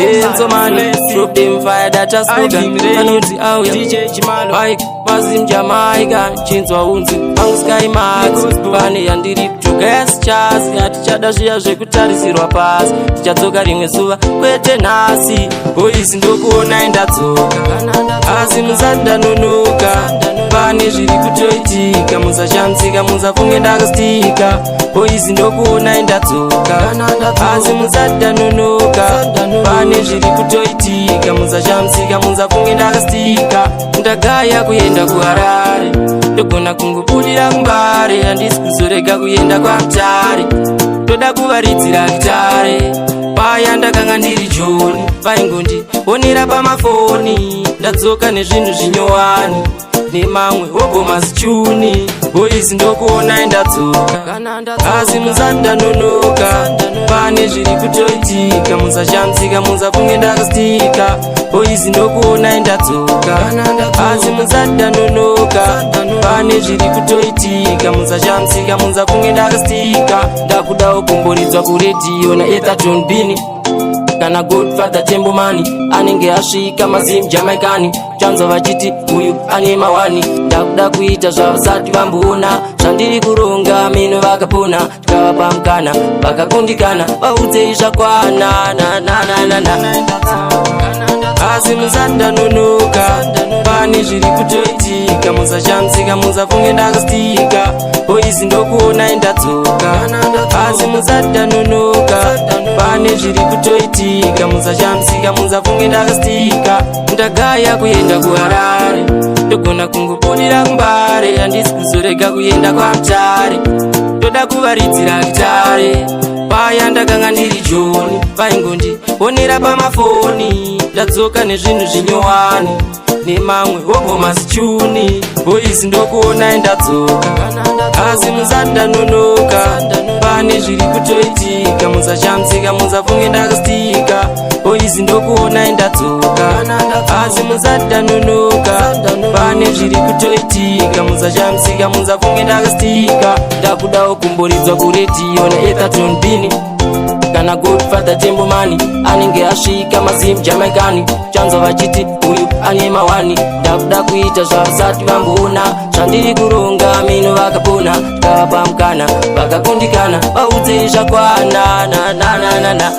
Enzomani, drop them fire that just slogan. Vanoti auya DJ Chimalo. Mike, Mazim Jamaica, chinzwa unzi pangu Sky Max. Pane yandiri kutoka chasi, hatichada zviya zvekutarisirwa pasi. Tichadzoka rimwe zuva, kwete nhasi. Boys, ndokuonai ndadzoka, asi musati ndanonoka. Pane zviri kutoitika, musashamisika, musafunge ndakastika. Boys, ndokuonai ndadzoka, asi musati ndanonoka. Pane zviri kutoitika, musashamisika, musafunge ndakastika. Ndagaya kuenda kuHarare, ndogona kungobudira kuMbare. Handisi kuzorega kuenda kwaMutare, ndoda kuvaridzira gitare. Paya ndakanga ndiri Joni, vaingondionera pamafoni. Ndadzoka nezvinhu zvinyowani nemamwe hobho mazichuni. Boys, ndokuonai ndadzoka, asi musati ndanonoka. Pane zviri kutoitika, musashamisika, musafunge ndakastika. Boys, ndokuonai ndadzoka, asi musati ndanonoka. Pane zviri kutoitika, musashamisika, musafunge ndakastika. Ndakudawo kumboridzwa kuredhiyo naEtherton Bini kana Godfather Tembomani anenge asvika. Mazim Jamaicani chanzwa vachiti uyu ane mawani. Ndakuda kuita zvavasati vamboona, zvandiri kuronga mino vakapona. Tikavapa mukana vakakundikana, vaudzei zvakwana nananana. Asi musati ndanonoka, pane zviri kutoitika, musashamisika, musafunge ndakastika. Boys, ndokuonai ndadzoka, asi musati ndanonoka. Pane zviri kutoitika, musashamisika, musafunge ndakastika. Ndagaya kuenda kuHarare, ndogona kungobudira kuMbare. Handisi kuzorega kuenda kwaMutare, ndoda kuvaridzira gitare. Paya ndakanga ndiri Joni, vaingondionera pamafoni. Ndadzoka nezvinhu zvinyowani nemamwe hobho mazichuni. Boys, ndokuonai ndadzoka, asi musati ndanonoka. Pane zviri kutoitika, musashamisika, musafunge ndakastika. Boys, ndokuonai ndadzoka, asi musati ndanonoka. Pane zviri kutoitika, musashamisika, musafunge ndakastika. Ndakudawo kumboridzwa kuredhiyo naEtherton Bini kana Godfather Tembomani anenge asvika. Mazim Jamaicani chanzwa vachiti uyu ane mawani. Ndakuda kuita zvavasati vamboona, zvandiri kuronga mino vakapona. Tikavapa mukana vakakundikana, vaudzei zvakwana nananana.